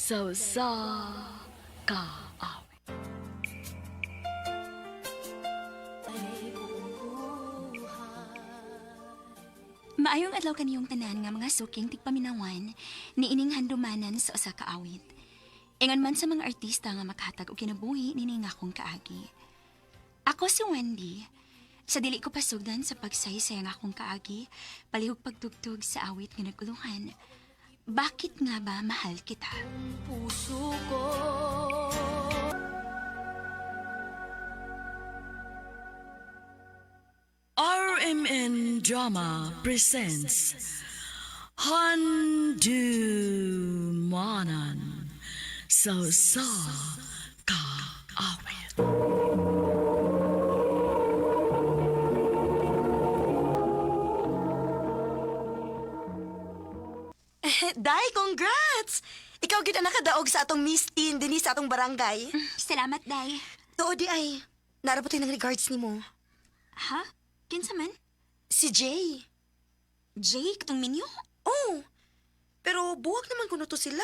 Sa usa ka awit. Maayong adlaw kaniyong tanan nga mga suking tigpaminawan ni ining handumanan sa usa ka awit. Ingon man sa mga artista nga makahatag og kinabuhi nining akong kaagi. Ako si Wendy. Sa dili ko pasugdan sa pagsaysay ang akong kaagi, palihog pagtugtog sa awit nga nagkulungan. Bakit nga ba mahal kita? Puso ko. RMN Drama presents Handumanan sa usa ka awit. Day, congrats! Ikaw gid ang nakadaog sa atong Miss Teen dinhi sa atong barangay. Salamat, Day. Tuod di ay. Narapot ng regards nimo. Ha? Kinsa man? Si Jay. Jake, tong minyo? Oh. Pero buwag naman kuno to sila.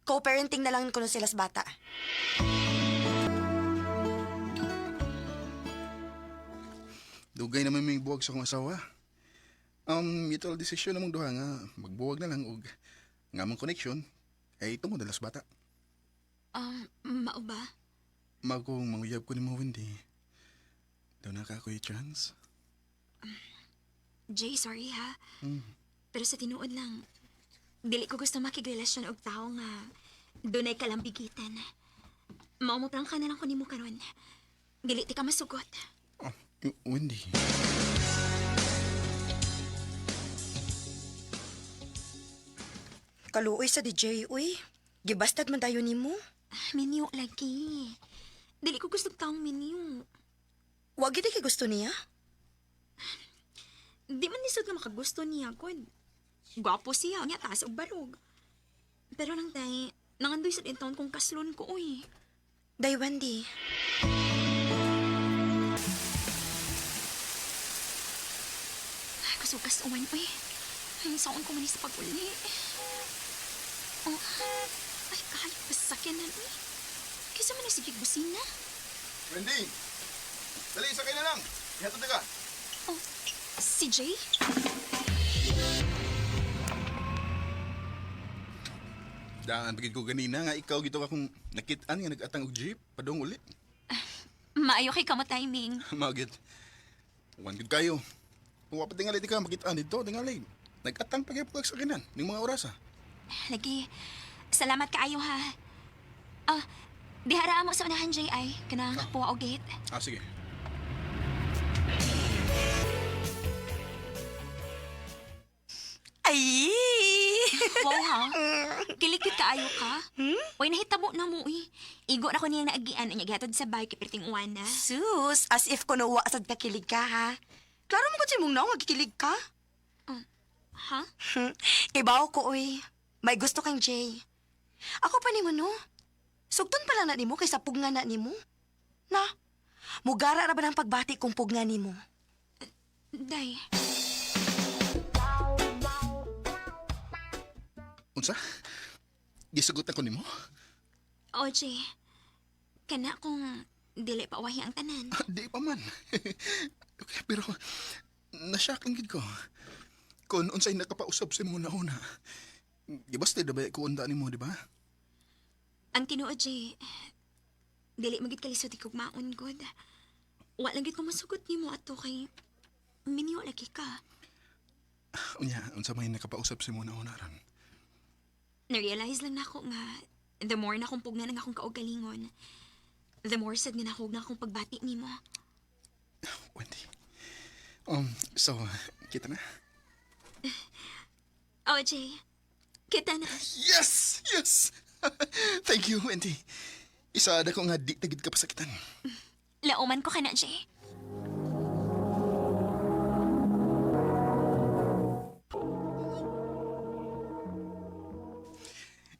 Co-parenting na lang kuno sila sa bata. Dugay naman may buwag sa akong asawa. Mutual decision namang duha nga magbuwag na lang og nga among connection ay tungod na lang sa bata. Mao ba? Magong manguyab ko ni mo Wendy. Daw na ka ako'y chance. Jay, sorry ha. Pero sa tinuod lang, dili ko gusto makigrelasyon og tao nga dunay kalambigitan. Mao mo prangka na lang ko nimo karon. Dili ti ka masugot. Oh, Wendy. Kaluoy sa DJ, uy. Gibastad man tayo nimo. Minyo lagi. Dili ko gusto og taong minyo. Wa gid kay gusto niya. Di man lisod nga makagusto niya god. Gwapo siya, nya taas og barog. Pero nang tay, nangandoy sa taon kong kaslon ko uy. Day, Wendy. Ay, kasugas uwan, uy. Ay, saon ko man ni sa pag-uli. Oh, ay, kahit pasakyanan, uy. Kaysa man sige busina. Wendy! Dali, sakay na lang. Ihatod na ka. Oh, si Jay? Daan pagid ko ganina nga ikaw gito akong nakitaan nga nag-atang og jeep padung uli. Maayo kay kamo timing. Magit. Wan gud kayo. Kung wapat tingali di ka makitaan dito, tingali. Nag-atang pa gyud sa kinan ning mga oras ah. Lagi, salamat kaayo ha. Ah, dihara mo sa unahan, Jay, ay. Kanang puwa o gate. Ah, sige. Ay! Wow ha? Kilikit kaayo ka? Hmm? Uy, nahitabo na mo, uy. Igo na ko niyang naagian, ang gihatod sa bike, perting uwan na. Sus, as if kuno wa sad kakilig ka ha. Klaro mo kung simong naong kikilig ka. Ha? Kay bawo ko, uy. May gusto kang Jay. Ako pa nimo, no? Sugton pa lang na nimo kaysa pugna na nimo. Na, mugara ra ba ng pagbati kung pugna nimo? Day. Unsa? Gisugot ako nimo? OJ, kana kung dili pa wahi ang tanan. Di pa man. Okay, pero nashock lang gid ko. Kung unsay nakapausab sa imo na una. Gibasta na ba ko unda nimo, di ba? Ang tinuod, Jay, dili magid kalisod ikog maon god. Wa lang gid ko masugot nimo ato kay minyo lagi ka. Unya, unsa may nakapausap sa imo na una ron? Na-realize lang nako nga the more na akong pugnan ang akong kaugalingon, the more sad nga nako na akong pagbati nimo. Wendy. So, kita na? OJ, kita na. Yes! Yes! Thank you, Wendy. Isa na ko nga di tagid ka pasakitan. Lauman ko ka na, Jay.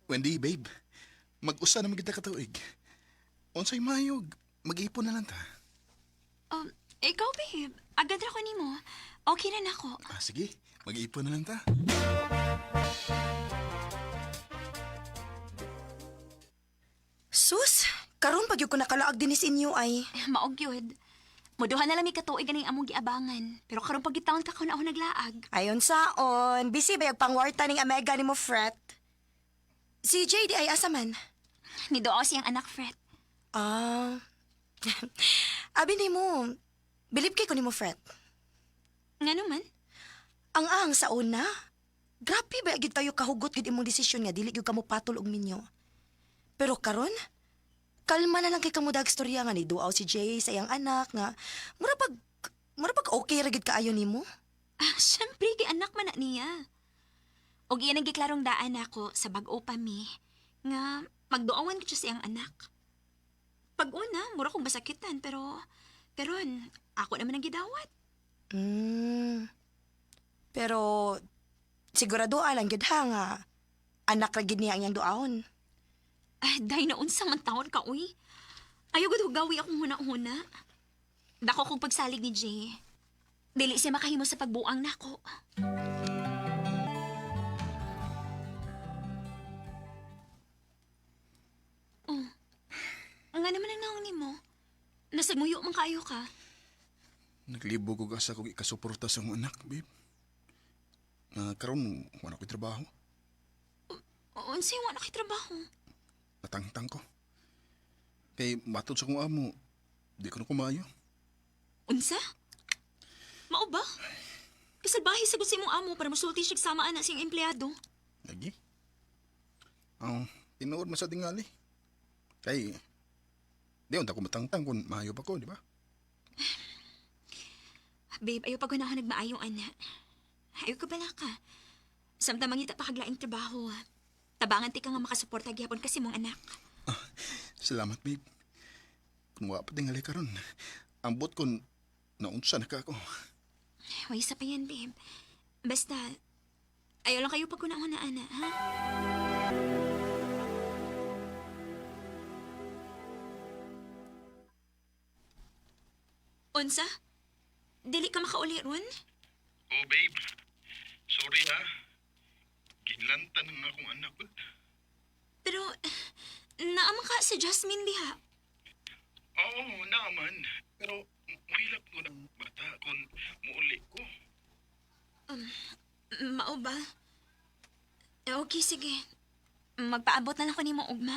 Wendy, babe, mag-usa na magita katuig. Unsay mayog, mag-ipon na lang ta. Ikaw, babe. Agad ra ko nimo. Okay na nako. Ah, sige, mag-ipon na lang ta. Sus, karon pag ko nakalaag din is inyo ay. Maog yun. Muduha na lang mi katuig ganing among giabangan. Pero karon pag gitawon ka kaon ako naglaag. Ayon saon, busy ba yung pangwarta ning amega ni mo, Fret? Si JD ay asa man? Niduo siyang anak, Fred. Ah. Abi ni mo, bilib kay ko ni mo, Fret. Nga naman? Ang ang sa una, grabe ba gid tayo kahugot gid imong desisyon nga dili gyud kamo patol og minyo. Pero karon, kalma na lang kay kamo dag storya nga ni duaw si Jay sa iyang anak nga mura pag okay ra gid kaayo nimo. Ah, syempre, kay anak man na niya. Og iyan ang giklarong daan ako sa bag-o pa mi, nga magduawan ko siya sa iyang anak. Pag una, mura kong masakitan, pero karon ako naman ang gidawat. Pero sigurado lang gyud ha nga anak ra gid niya ang iyang duawon. Ah, day na unsa man taon ka, uy. Ayaw gud hugawi akong huna-huna. Dako kong pagsalig ni Jay. Dili siya makahimo sa pagbuang nako. Oh. Nga naman ang naong nimo. Nasagmuyo man kaayo ka. Naglibog og asa kog ikasuporta sa akong anak, babe. Nga karon wala ko'y trabaho. Unsay wa na kay trabaho. Natangtang ko. Kay matod sa akong amo, di ko na kumayo. Unsa? Mao ba? Kasalbahe sagot sa imong amo para masulti siya sama ana siyang empleyado. Lagi. Ang tinuod man sa tingali. Kay di unta ko matangtang kung maayo pa ko, di ba? Babe, ayaw pag ako nagmaayo, ana. Ayaw ka bala ka. Samtang mangita pa kaglaing trabaho. Ah. Tabangan ti ka nga makasuporta gihapon kasi mong anak. Salamat, babe. Kung wa pa tingali karon, ambot kon naunsa na ka ako. Way isa pa yan, babe. Basta, ayaw lang kayo pag na ana, ha? Unsa? Dili ka makauli ron? Oh, babe. Sorry ha. Ginlanta ng akong anak. Pero, naama ka si Jasmine diha. Oo, naaman. Pero mahilap ko ng bata kung muuli ko. Mao ba? Okay, sige. Magpaabot na lang ko nimo ugma.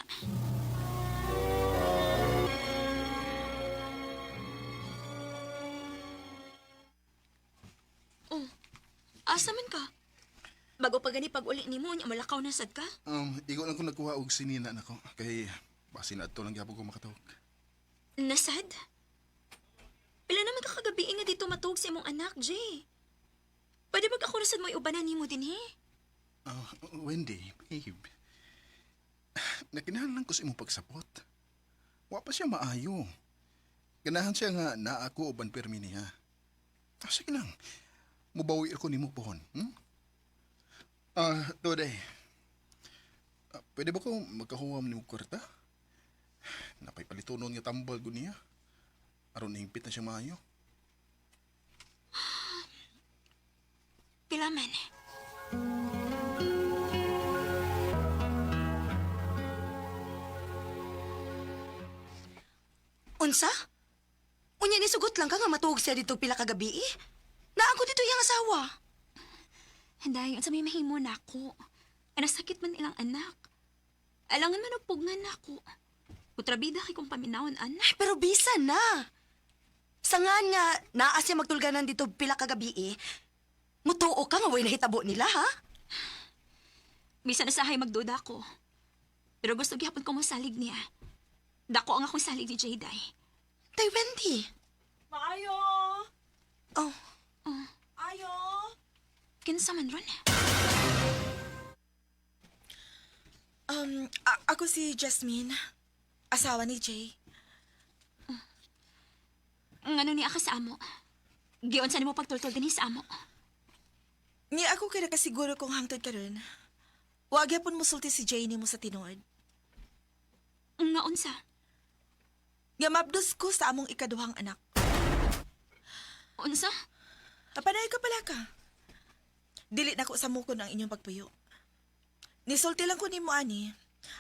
Oh, asa man ka? Bago pa gani pag uli nimo, unya malakaw na sad ka? Igo lang ko nagkuha og sinina nako. Kay basin adto lang gyapon ko makatawag. Nasad? Pila naman ka kagabi nga dito matuog sa imong anak, Jay. Pwede bag ako nasad mo iubanan nimo din, he? Ah, Wendy, babe. Nakinahanglan ko sa imong pagsapot. Wa pa siya maayo. Ganahan siya nga naa ako uban pirmi niya. Ah, sige lang. Mubawi ako nimo pohon. Hmm? Ah, Today. Ah, pwede ba ko magkahuwa mo nimo kwarta? Napay palitunon nga tambal ko niya. Aron nahingpit na siya maayo. Pila man. Unsa? Unya ni sugot lang ka nga matuog siya dito pila ka gabi eh. Naa ko dito iyang asawa. Handay, unsa may mahimo nako. Anasakit man ilang anak. Alangan man og pugnan nako. Kontrabida kay kong paminawon, anak. Ay, pero bisa na. Sangan nga naa siya magtulganan dito pila ka gabi eh. Mutuo ka nga way nahitabo nila ha? Bisan usahay magduda ko. Pero gusto gihapon ko mosalig niya. Dako ang akong salig ni Jayday. Tay Wendy. Maayo! Oh, Ayo! Kinsa man ron? Ako si Jasmine. Asawa ni Jay. Ngano niya ka sa amo? Giunsa nimo pagtultol dinhi sa amo? Ni ako kay nakasiguro kung hangtod karon. Wa gyapon mosulti si Jay nimo sa tinuod. Nga unsa? Nga mabdos ko sa among ikaduhang anak. Unsa? Apanay ka pala ka. Dili na ko sa mukon ang inyong pagpuyo. Nisulti lang ko nimo ani.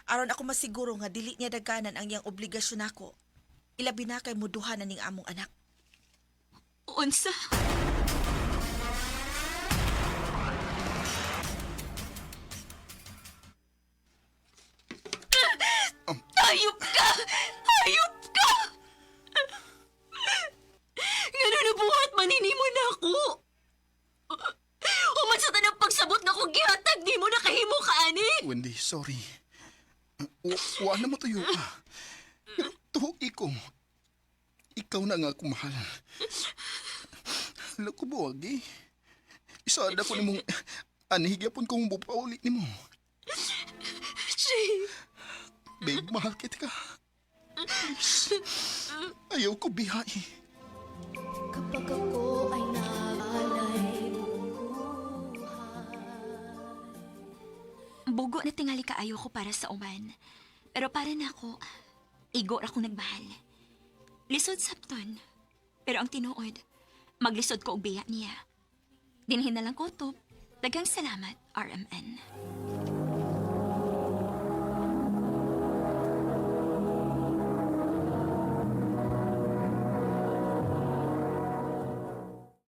Aron ako masiguro nga dili niya daganan ang iyang obligasyon nako. Ilabi na kay muduha na ning among anak. Unsa? Hayop ka! Hayop ka! Ngano nabuhat maninimo na ako? Human sa tanang pagsabot nga kong gihatag, di mo nakahimo ka, ani! Wendy, sorry. Wa na mo tuyo ka. Pero tuhi ko. Ikaw na nga akong mahal. Alam ko buwag eh. Isada ko nimong anihigyapon kong bupauli nimo. Jay, Babe, mahal kita ka. Please. Ayaw ko bihay. Kapag ako ay naalay bugo na tingali kaayo ko para sa uban. Pero para na ako, igo ra akong nagmahal. Lisod sabton. Pero ang tinuod, maglisod ko og biya niya. Dinhin na lang ko to. Daghang salamat, RMN.